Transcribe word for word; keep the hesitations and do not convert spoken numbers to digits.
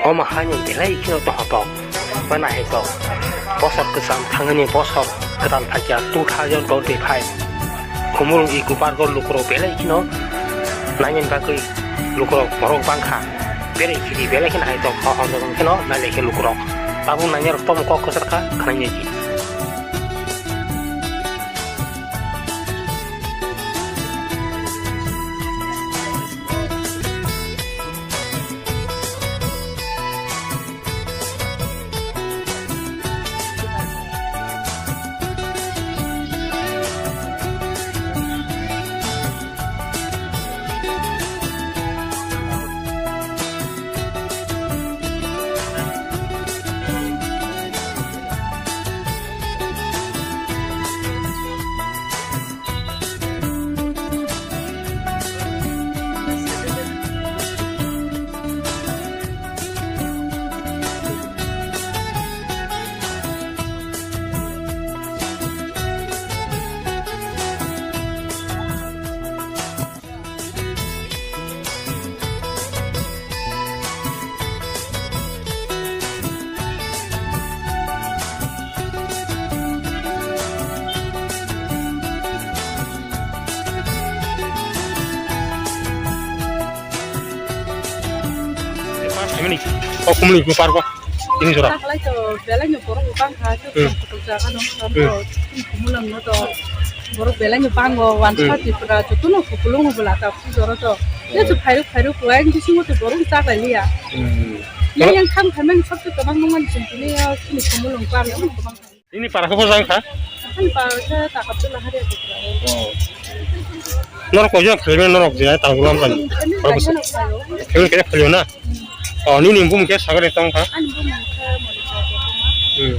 Omo haino belai kheno tongthok, ba naithok. Bosor kwcham thangni bosor kwtal phaikha two thousand twenty-five. Khumulwng eco park o lukurok belai kheno nainani bagwi lukurok borok bangkha. Belai khiri belai kheno naithok, o, o, o, kheno nailai khe lukurok. Tabuk nainai rok tamo kok kwchar kha, khwnai nai di. O kumni ko parba. Ini jora. Taklai to belai no borok bang kha, to Hmm. to to jaga no Hmm. to kumulwng no to borok belai no bang go wan Hmm. sa Tripura to to no kupulung bula ta pu jora to. Ne to phairu phairu ko ang bisingo to borok taklai liya. Hmm. Ne yang kham kham ni sab to tabang no man chum ni ya sini kumulwng par no tabang. Ini para ko jang kha? Ani para kha ta kap to la hari Tripura. Oh. Norok ko jang khaiben norok je tang gulam kan. Ini Para ko jang no khairu. Khaiben kaya khayo na. Oh, nini bumung khe sagari tong kha? Ani bumung khe Monica Debbarma. Hmm.